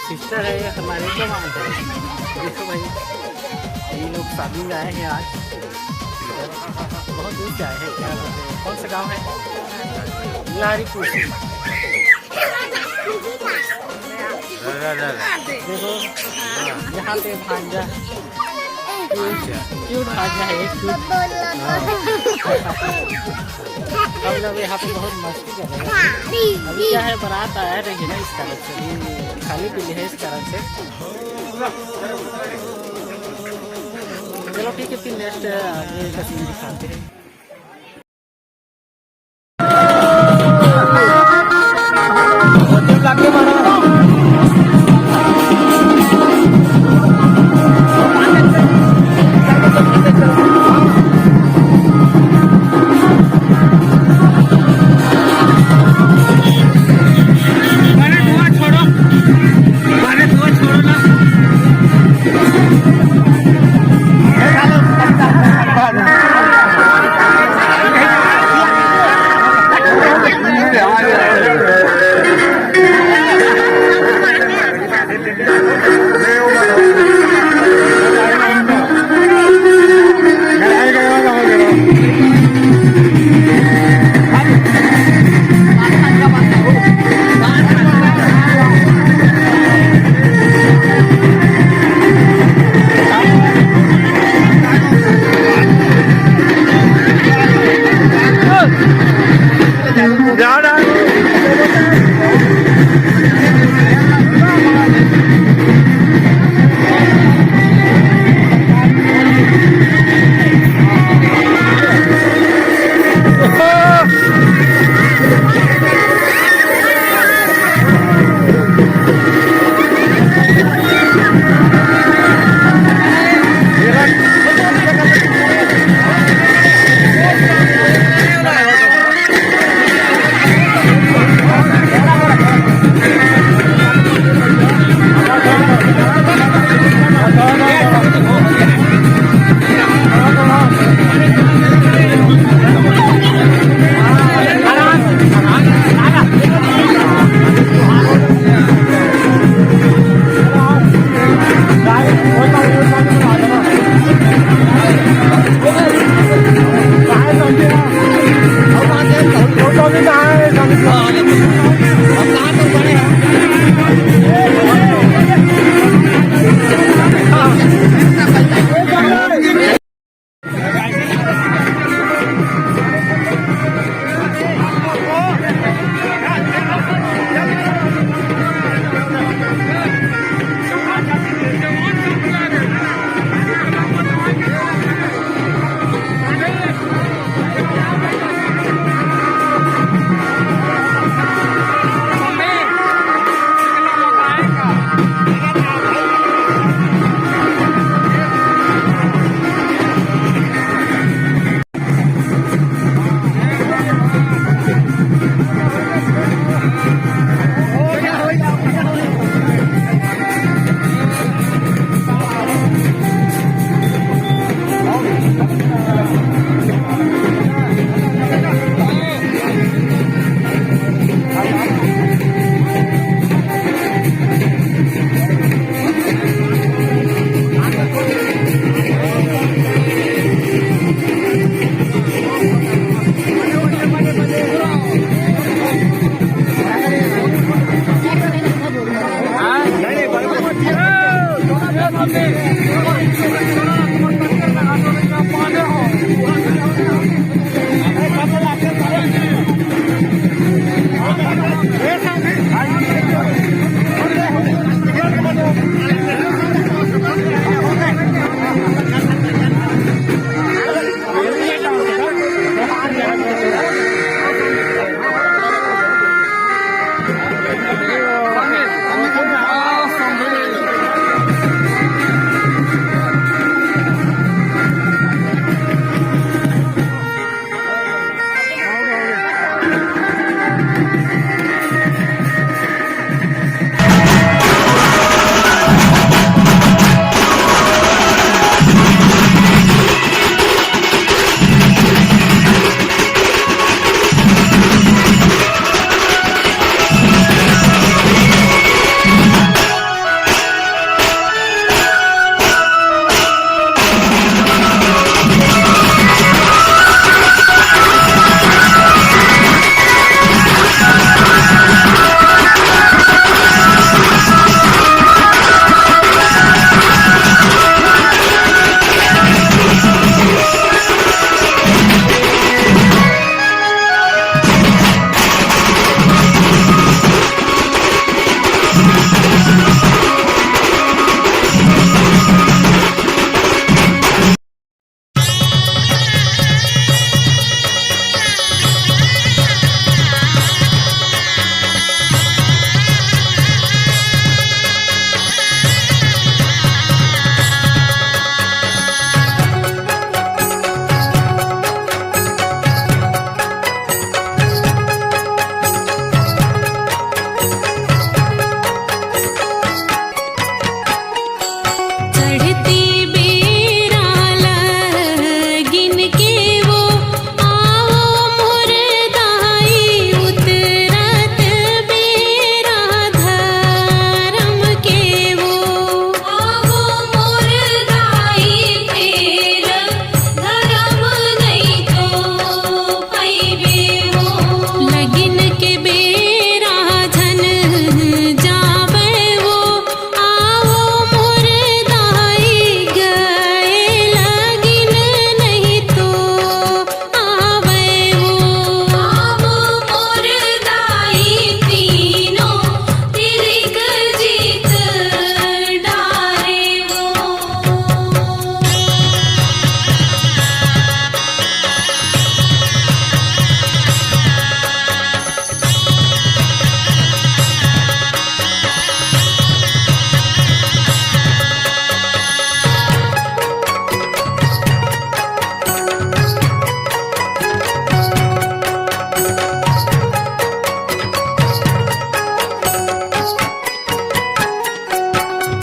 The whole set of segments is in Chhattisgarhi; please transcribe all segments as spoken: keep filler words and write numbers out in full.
सिस्टर है, ये हमारे जवान है। देखो भाई, ये लोग शादी में आए हैं आज, बहुत दूर से आए हैं। क्या बोलते हैं, कौन सा गांव है? लारीपुर। देखो, यहाँ पे भांजा, क्यूट भांजा है, क्यूट। हम लोग यहाँ पे बहुत मस्ती कर रहे हैं। अभी क्या है, बारात आया नहीं है ना, इस कारण से अभी खाली पीली है, इस कारण से। चलो ठीक है, फिर नेक्स्ट आगे का सीन दिखाते हैं।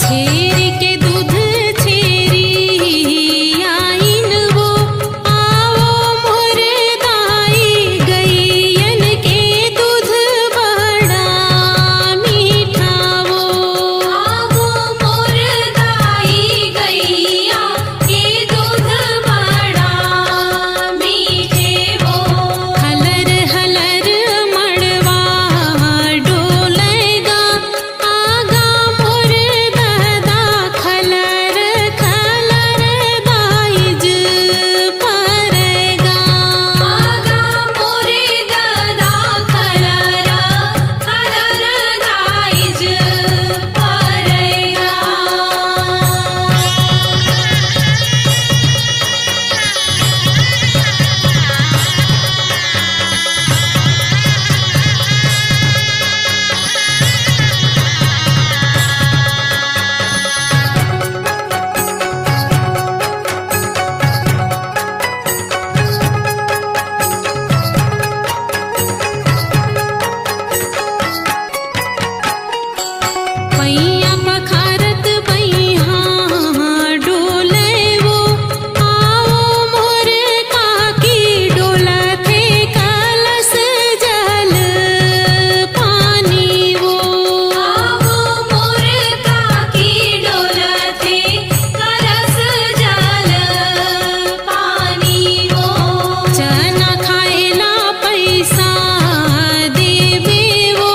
छेरी के दूध छेरी आइन वो, आवो मोर दाई, गइयन के दूध बड़ा मीठा वो। आवो मोर दाई, गइया के दूध बड़ा मीठे वो। हलर हलर मड़वा डोलेगा, आगा मोर ददा खलर खलर दाइज परेगा। आगा मोर ददा खलर खलर दाइज परेगा। पैया पखारत बइहा डोले वो, आवो मोर काकी डोलथे कलस जल पानी वो। आवो मोर काकी डोलथे कलस जल पानी वो। चना खाए ला पैसा देबे वो,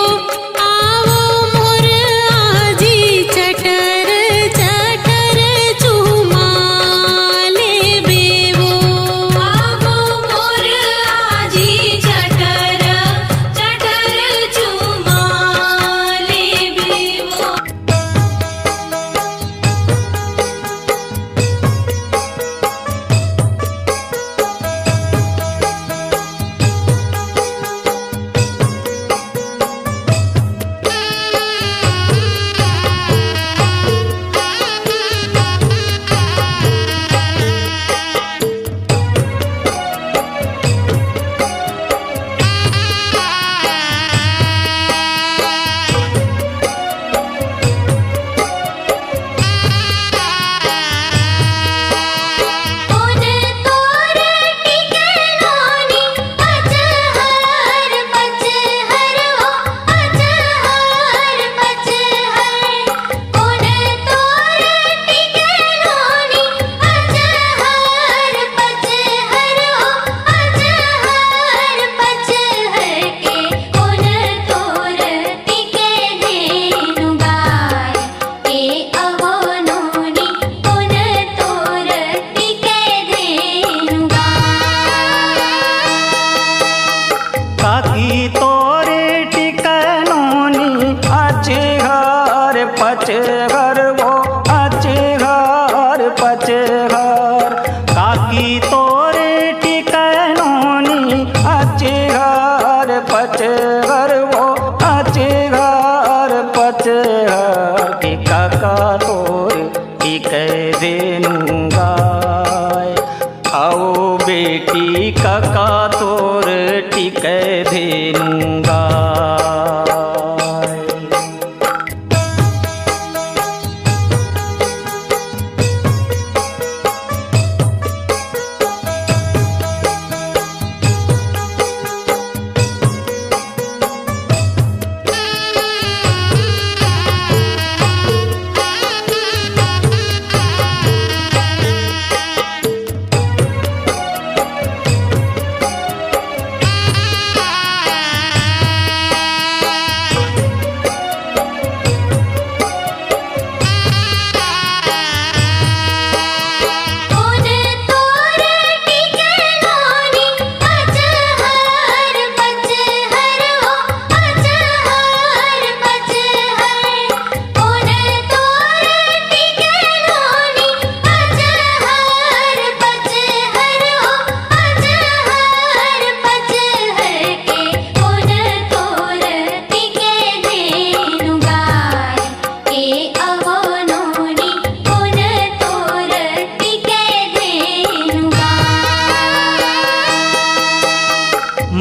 आवो मोर आजी चटर चटर चूमा लेबे वो। आवो मोर आजी चटर चटर चूमा लेबे वो। काकी तोर टिके नोनी, अचघर पचघर वो, अचघर पचघर। काकी तोर टिके नोनी, अचघर पचघर वो, अचघर पचघर। के काका तोर टिके धेनु गाय, अउ बेटी काका तोर टिके धेनु गाय।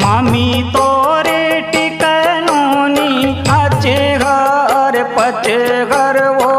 मामी तोर टिके नोनी, अचघर पचघर वो,